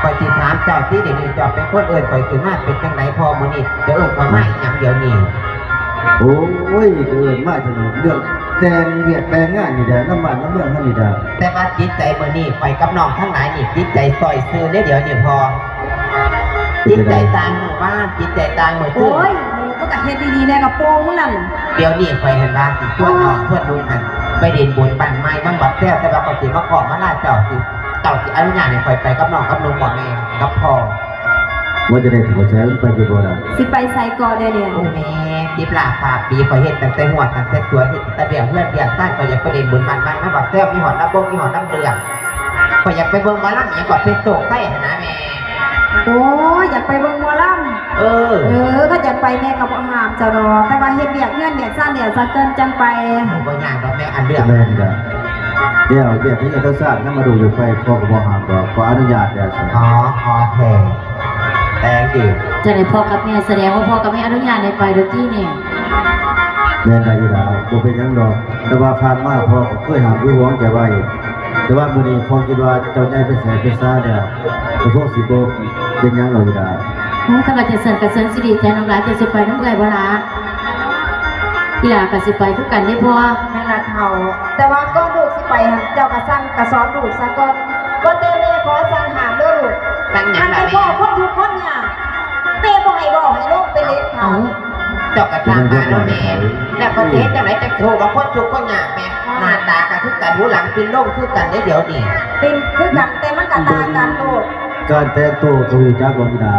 ຂ້ອຍຊິຖາມເຈົ້າຕິ ດຽວນີ້ເຈົ້າເປັນຄົນເອີ້ນຂ້ອຍຂຶ້ນມາ ເປັນຈັ່ງໃດພໍມື້ນີ້ ເຈົ້າເອີ້ນຂ້ອຍມາອີ່ຫຍັງດຽວນີ້? ໂອ້ຍ ກໍເອີ້ນມາຈັ່ງໃດ ເລື່ອງແຕ່ງວຽກແຕ່ງງານນີ້ແຫຼະ ນຳບ້ານນຳເມືອງເຮົານີ້ແຫຼະ. ແຕ່ວ່າຈິດໃຈມື້ນີ້ ຂ້ອຍກັບນ້ອງທັງຫຼາຍນີ້ ຈິດໃຈຊ້ອຍຊື່ເດ້ ດຽວນີ້ພໍ່ ຈິດໃຈຕ່າງມື້ວານ ຈິດໃຈຕ່າງມື້ຄືນ. ໂອ້ຍ ມຶງກໍເຮັດດີໆແດ່ກະໂປງມຶງນັ້ນ. ດຽວນີ້ຂ້ອຍຫັ້ນວ່າຊິຊວນນ້ອງຊວນລຸງຫັ້ນ ໄປຫຼິ້ນບຸນບ້ານໃໝ່ເມືອງບັກແຊວ ແຕ່ວ່າຂ້ອຍຊິມາຂໍມາລາເຈົ້າ ຊິ ເຈົ້າຊິອະນຸຍາດໃຫ້ຂ້ອຍໄປກັບນ້ອງກັບລຸງບໍ່ແມ່ ກັບພໍ່? ວ່າຈະໄດ້ເຂົ້າໃຈ ມັນໄປຢູ່ບໍ່ລະ? ຊິໄປໃສເກາະດຽວນີ້? ໂອ້ແມ່ ສິບລ້ານປາກປີ ຂ້ອຍເຮັດຕັ້ງແຕ່ຮວດ ຕັ້ງແຕ່ສວນ ເຮັດແຕ່ວຽກເຮືອນວຽກຊານ ຂ້ອຍຢາກໄປຫຼິ້ນບຸນບ້ານໃໝ່ເມືອງບັກແຊວ ມີຮອດລຳວົງ ມີຮອດລຳເລື່ອງ ຂ້ອຍຢາກໄປເບິ່ງໝໍລຳ ອີ່ຫຍັງເກາະ ເພັດໂຊກໄຊຫັ້ນນະແມ່. ໂອ້ຍ ຢາກໄປເບິ່ງໝໍລຳ. ເອີ ເອີ ຄັນຢາກໄປແມ່ກໍບໍ່ຫ້າມເຈົ້າດອກ ແຕ່ວ່າເຮັດວຽກເຮືອນວຽກຊານແລ້ວສາເກີນຈັ່ງໄປ. ໂອ້ ບໍ່ຍາກດອກແມ່ ອັນເລື່ອງ ແມ່ນກະ ດຽວວຽກທີ່ເອກະສານນຳມາດູຢູ່ໄປ ພໍ່ກໍບໍ່ຫ້າມດອກ ຂໍອະນຸຍາດແລ້ວ. ອໍ ໂອເຄ thank you. ຈັ່ງໃດພໍ່ກັບແມ່ ສະແດງວ່າພໍ່ກັບແມ່ອະນຸຍາດໃຫ້ໄປໂດຍຕິນີ້? ແມ່ນລະອີ່ຫຼາ ບໍ່ເປັນຫຍັງດອກ ແຕ່ວ່າຜ່ານມາພໍ່ກໍເຄີຍຫ້າມຢູ່ຫົວໃຈໄວ້ ແຕ່ວ່າມື້ນີ້ພໍ່ຄິດວ່າເຈົ້າໃຫຍ່ເປັນແສນເປັນຊາແລ້ວ ກໍຄົງຊິບໍ່ເປັນຫຍັງດອກອີ່ຫຼາ. ໂອ້ ຄັນວ່າຈັ່ງຊັ້ນກໍຊັ້ນຊິດີໃຈນຳຫຼາຍ ເຈົ້າຊິໄປນຳເອື້ອຍບໍ່ລະ? ອີ່ຫຼາກໍຊິໄປຄືກັນເດ້ພໍ່. ແມ່ນລະເຖົ້າ ແຕ່ວ່າກ່ອນລູກຊິໄປຫັ້ນ ເຈົ້າກໍສັ່ງກໍສອນລູກຊະກ່ອນ. ວ່າແຕ່ແມ່ຂໍສັ່ງຫ້າມເດີລູກ ສັ່ງຫຍັງລະແມ່? ຄັນໄປພໍ້ຄົນທຸກຄົນຍາກ ແມ່ບໍ່ໃຫ້ເວົ້າໃຫ້ລົງເປັນເດັດຂາດ. ເຈົ້າກໍຖາມມາເນາະແມ່ ແລ້ວຂ້ອຍຊິເຮັດຈັ່ງໃດ ຈັ່ງຊິຮູ້ວ່າຄົນທຸກຄົນຍາກແມ່? ອ່າ ໜ້າຕາກໍຄືກັນ ຫູຫຼັງປິ່ນລົງຄືກັນເດ້ດຽວນີ້. ເປັນຄືກັນ ແຕ່ມັນກໍຕ່າງກັນໂລດ. ການແຕ່ງໂຕກໍຮູ້ຈັກບໍ່ອີ່ຫຼາ?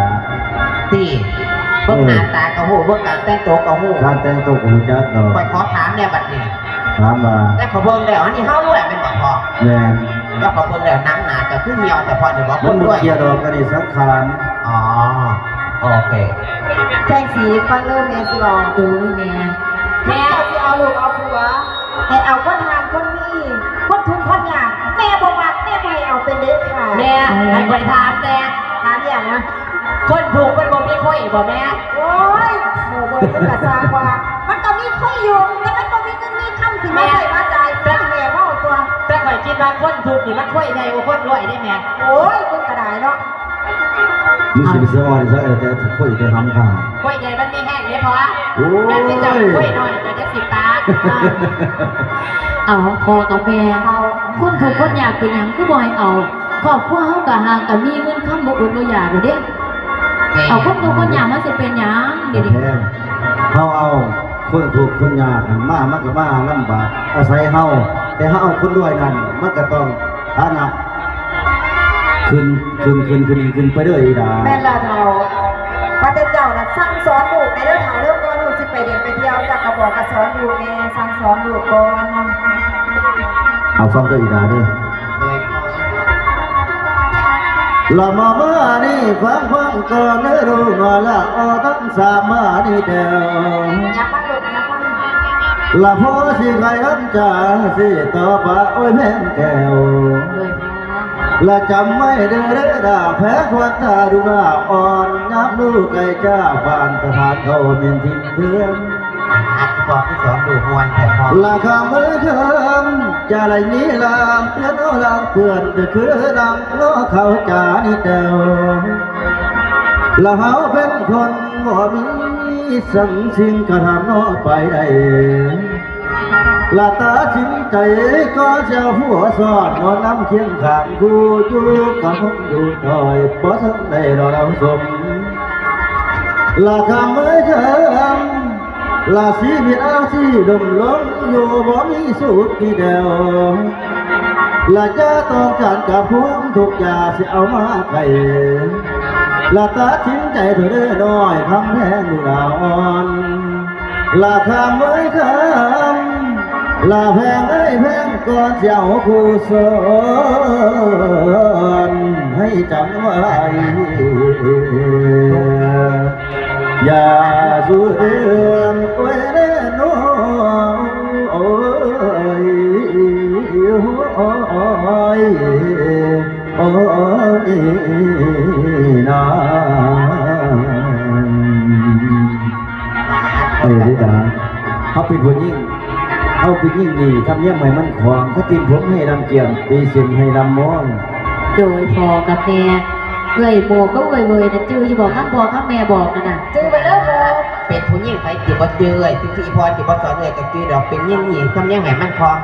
ຕິ ເບິ່ງ ເອີ ໜ້າຕາກໍຮູ້ ເບິ່ງການແຕ່ງໂຕກໍຮູ້. ການແຕ່ງໂຕກໍຮູ້ຈັກດອກ. ຂ້ອຍຂໍຖາມແດ່ບັດນີ້ ຖາມວ່າ? ແຕ່ຂ້ອຍເບິ່ງແລ້ວ ອັນນີ້ເຮົາລວຍແມ່ນບໍ່ພໍ່? ແມ່ນ. ແລ້ວຂ້ອຍເບິ່ງແລ້ວໜັງໜ້າເຈົ້າຄືຫ່ຽວແຕ່ພໍ່ນີ້ບໍ່? ມັນບໍ່ກ່ຽວດອກ ອັນນີ້ສັງຂານ. ອໍ ໂອເຄ ແຈ້ງສີຟັງເດີແມ່ຊິເວົ້າ. ໂດຍແມ່. ແມ່ຊິເອົາລູກເອົາຜົວ ໃຫ້ເອົາຄົນຮັ່ງຄົນມີ ຄົນທຸກຄົນຍາກ ແມ່ບໍ່ມັກ ແມ່ບໍ່ໃຫ້ເອົາເປັນເດັດຂາດ. ແມ່ ໃຫ້ຂ້ອຍຖາມແດ່ ຖາມອີ່ຫຍັງນະ? ຄົນທຸກມັນບໍ່ມີຄຸຍບໍ່ແມ່? ໂອ້ຍ ໝູ່ເບິ່ງມັນກະຊ່າງວ່າ ມັນກໍມີຄຸຍຢູ່ ແຕ່ມັນບໍ່ມີເງິນມີຄຳຊິມາໃຊ້ມາຈ່າຍ ຊິມາແຫ່ເວົ້າຕົວະ. ແຕ່ຂ້ອຍຄິດວ່າຄົນທຸກນີ້ມັນຄຸຍໃຫຍ່ກວ່າຄົນລວຍເດ້ແມ່. ໂອ້ຍ ມຶງກໍໄດ້ເນາະ. ມີຊິໄປສະອອນໃສ່ແຕ່ຄຸຍແຕ່ຫຳຂ້າ ຂ້ອຍໃຫຍ່ມັນມີແຮງເດ້ພໍ່. ໂອ້ຍ ແມ່ນເຈົ້າຂ້ອຍນ້ອຍກໍຈະສິປາກ. ເອົາພໍ່ກັບແມ່ ຄົນທຸກຄົນຍາກເປັນຫຍັງຄືບໍ່ໃຫ້ເອົາ? ຄອບຄົວເຮົາກໍຫາກະມີເງິນຄຳບໍ່ອົດບໍ່ຢາກແລ້ວເດ້. ເອົາຄົນທຸກຄົນຍາກມາຊິເປັນຫຍັງດຽວນີ້? ເຮົາເອົາຄົນທຸກຄົນຍາກຫັ້ນມາ ມັນກໍມາລຳບາກອາໄສເຮົາ ແຕ່ເຮົາເອົາຄົນລວຍນັ້ນ ມັນກໍຕ້ອງຖານະ ຂຶ້ນ ຂຶ້ນ ຂຶ້ນ ຂຶ້ນ ຂຶ້ນໄປເດີອີ່ຫຼາ. ແມ່ນລະເຖົ້າ. ວ່າແຕ່ເຈົ້ານະສັ່ງສອນລູກແດ່ເດີເຖົ້າເດີ ກ່ອນລູກຊິໄປຫຼິ້ນໄປທ່ຽວ ເຈົ້າກໍບອກກໍສອນລູກແດ່ ສັ່ງສອນລູກກ່ອນ. ເອົາ ຟັງເດີອີ່ຫຼາເດີ. ລະມາມານີ້ຟັງ ຟັງກ່ອນເດີລູກລະ ອອທັງສາມມານີ້ແຕ່ວ ຍັບມາລູກ ຍັບມາ ລະພໍ່ຊິໄຂຄຳຈາຊິຕໍ່ປາກ ໂອ້ຍ ແພງແກ້ວ. ລະຈຳໄວ້ເດີເດີດາ ແພງຄວັນຕາດຸລາອ່ອນ ຍາມລູກໄກຈາກບ້ານ ສະຖານເກົ່າແມ່ນຖິ່ນເພື່ອນ ອັດບອກສອນດູມ່ວນແທ້ພໍ່. ລະຄຳເອີຍຄຳ ຢ່າໄດ້ມີລາງເຕືອນ ເອົາລາງເປື້ອນ ກໍຄືນຳເນາະເຂົ້າຈານີ້ແຕ່ວ. ລະເຮົາເປັນຄົນບໍ່ມີສັງສິ່ງກະທຳເນາະໄປໄດ້ ລະຕັດສິນໃຈກ່ອນຈະຜົວສອນ ນອນນຳຄຽງຂ້າງຄູ່ ຢູ່ກັບຫົກຢູ່ຕ່ອຍ ບໍ່ທັນໄດ້ລໍລາວສົມ ລະຄຳເອີຍຄຳ ລະຊີວິດອາຊີດົມລົງຢູ່ ບໍ່ມີສຸກດີແດວ ລະຈະຕ້ອງການກັບຄວາມທຸກ ຢ່າຊິເອົາມາໃກ້ ລະຕັດສິນໃຈເທື່ອເດີນ້ອຍ ຄຳແພງລູກລາອ່ອນ ລະຄຳເອີຍຄຳ ລະແພງເອີຍແພງ ກ່ອນຊິເອົາຄູ່ສອນ ໃຫ້ຈຳໄວ້ ຢ່າສູ່ເດີນ ໂອ້ຍເດີນ ໂອ້ຍ ໂອ້ຍ ໂອ້ຍ ນາງ. ເອີ ເດດາ ເຮົາເປັນຜູ້ຍິງ ເຮົາເປັນຍິງນີ້ ທຳນຽມໃຫ້ມັນຂອງ ຄັນຕີນຜົມໃຫ້ລຳກຽມ ຕີເສັ້ນໃຫ້ລຳມອງ ໂດຍພໍ່ກັບແມ່ ເອື້ອຍໂມກັບເອື້ອຍເວີຍນະ ຈື່ຢູ່ບໍ່ ຄຳພໍ່ຄຳແມ່ບອກນັ້ນນະ? ຈື່ໄປເດີພໍ່. ເປັນຜູ້ຍິງໃຜຊິບໍ່ຈື່ເອື້ອຍ ຄືອີ່ພໍ່ຊິບໍ່ສອນເອື້ອຍກໍຈື່ດອກ ເປັນຍິງຍິງ ທຳນຽງໃຫ້ມັນຄອງ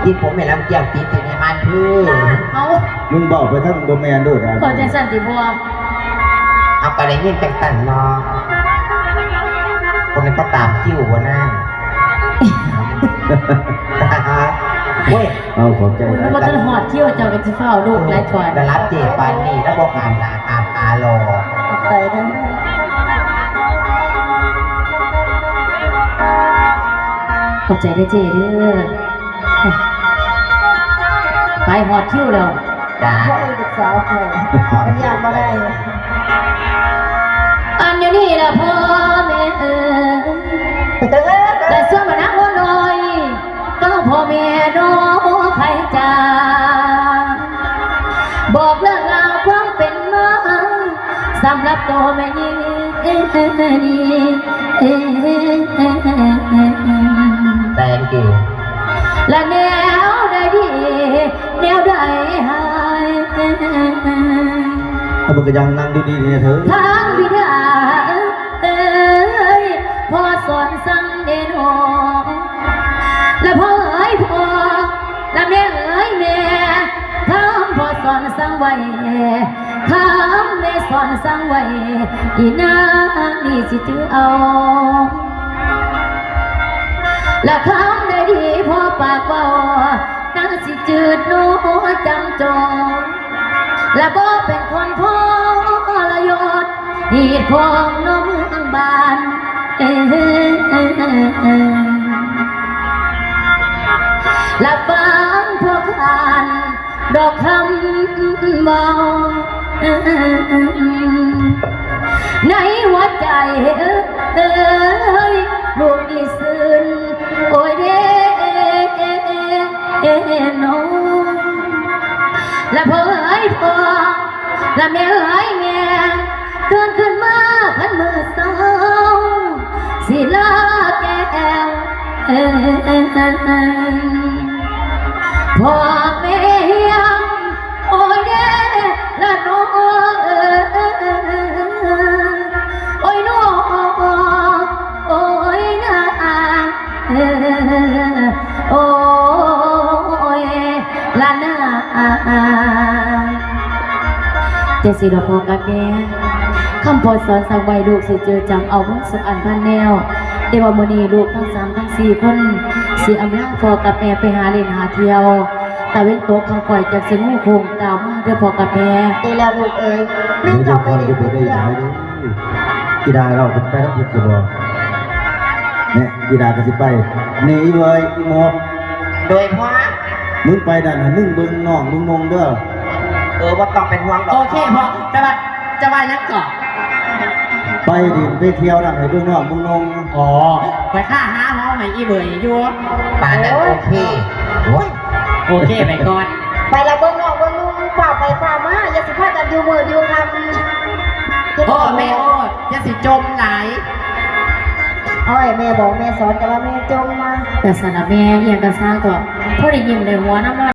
ຕິດຜົມໃຫ້ລຳກຽງ ຕີສິນໃຫ້ມັນພື້. ເອົາ ມຶງເວົ້າໄປທາງບໍ່ແມ່ນໂດດ. ເວົ້າຈັ່ງຊັ້ນຕິພໍ່? ເອົາ ກໍໄດ້ຍິນຈັ່ງຊັ້ນເນາະ. ບໍ່ແມ່ນເຂົາຕາມຄິວບໍ່ນາງ? ໂອ້ຍ ເອົາ ຂອບໃຈ. ໂອ້ຍ ມັນບໍ່ທັນຮອດຄິວ ເຈົ້າກໍຊິຟ້າວລຸກຫຼາຍຖ້ວຍ. ລະລັບເຈ້ປານນີ້ ລະບໍ່ຫາມໜ້າຫາມຕາຫຼໍ່. ຂອບໃຈເດີເຈ້ເດີ. ໄປຮອດຄິວແລ້ວ. ຈ້າ ເອີ ລູກສາວຂ້ອຍ ມັນຢ້ານບໍ່ໄດ້. ອັນຢູ່ນີ້ລະພໍ່ແມ່ເອີຍ ແຕ່ສ່ວນບັນດາຄົນນ້ອຍ ກໍພໍ່ແມ່ນ້ອງໃຜຈາ ບອກເລື່ອງລາວຄວາມເປັນມາ ສຳລັບໂຕແມ່ຍິງນີ້. Thank you. ລະແນວໃດດີ ແນວໃດຮ້າຍ ເອົາ ເບິ່ງກະຍັງນັ່ງດີໆແດ່ເທີ. ທາງບິດາເອີຍ ພໍ່ສອນສັ່ງເດນ້ອງ ລະພໍ່ເອີຍພໍ່ ລະແມ່ເອີຍແມ່ ຄຳພໍ່ສອນສັ່ງໄວ້ ຄຳແມ່ສອນສັ່ງໄວ້ ອີນາງນີ້ຊິຈື່ເອົາ. ລະຄຳໃດດີພໍປາກເວົ້າ ນາງຊິຈື່ໂນຈຳຈອງ ລະບໍ່ເປັນຄົນທໍລະຍົດ ຮີດຂອງໂນເມືອງບ້ານ. ລະຟັງພໍ່ຂ້ານ ດອກຄຳເວົ້າ ໃນຫົວໃຈເອີຍ ລູກນີ້ຊື່ນ ໂອ້ຍເດນ້ອງ ລະພໍ່ເອີຍພໍ່ ລະແມ່ເອີຍແມ່ ຕື່ນຂຶ້ນມາຄັນມື້ເຊົ້າ ສີລາແກ້ວ ພໍ່ແມ່ຮຽງ ໂອ້ຍເດລະນ້ອງເອີຍ ໂອ້ຍນ້ອງ ໂອ້ຍນາງ ໂອ້ຍລະນາງ. ຈັ່ງຊີ້ດອກພໍ່ກັບແມ່ ຄຳພໍ່ສອນສັ່ງໄວ້ ລູກຊິຈື່ຈຳເອົາເບິດທຸກອັນພັນແນວ. ແຕ່ວ່າມື້ນີ້ລູກທັງສາມທັງສີ່ຄົນ ຊິອຳລາພໍ່ກັບແມ່ໄປຫາຫຼິ້ນຫາທ່ຽວ ຕາເວັນຕົກຄ່ຳຄ້ອຍຈັກຊິງູໂຄ້ງຕາມມາເດີພໍ່ກັບແມ່. ດີແລ້ວລູກເອີຍ ແມ່ເຈົ້າໄປຫຼິ້ນເດີ. ອີດາເຮົາກໍໄປນຳເພິ່ນຢູ່ບໍ່? ແນ່ ອີດາກໍຊິໄປ. ນີ້ອີເວີຍ ອີໝົກ. ໂດຍພໍ່. ມຶງໄປນັ້ນໃຫ້ມຶງເບິ່ງນ້ອງມຶງນົງເດີ. ເອີ ບໍ່ຕ້ອງເປັນຫ່ວງດອກ. ໂອເຄພໍ່ ແຕ່ວ່າຈະວ່າຫຍັງເກາະ? ໄປຫຼິ້ນໄປທ່ຽວນັ້ນໃຫ້ເບິ່ງນ້ອງເບິ່ງນົງ. ອໍ ຂ້ອຍຄາຫາຫົວໃຫ້ອີເວີຍຢູ່. ປານນັ້ນໂອເຄ. ໂອ້ຍ ໂອເຄໄປກ່ອນ. ໄປລະເບິ່ງນ້ອງເບິ່ງນຸ່ມ ຟ້າວໄປຟ້າວມາ ຢ່າຊິພາກັນຢູ່ມືດຢູ່ຄ່ຳ. ໂອ້ ແມ່ໂອ້ ຢ່າຊິຈົ່ມຫຼາຍ. ໂອ້ຍ ແມ່ບອກແມ່ສອນ ແຕ່ວ່າແມ່ຈົ່ມມາ. ກະຊັ້ນລະແມ່ ອີຫຍັງກະຊ່າງເຖາະ ພໍໄດ້ຍິ້ມໄດ້ຫົວນຳເນາະ.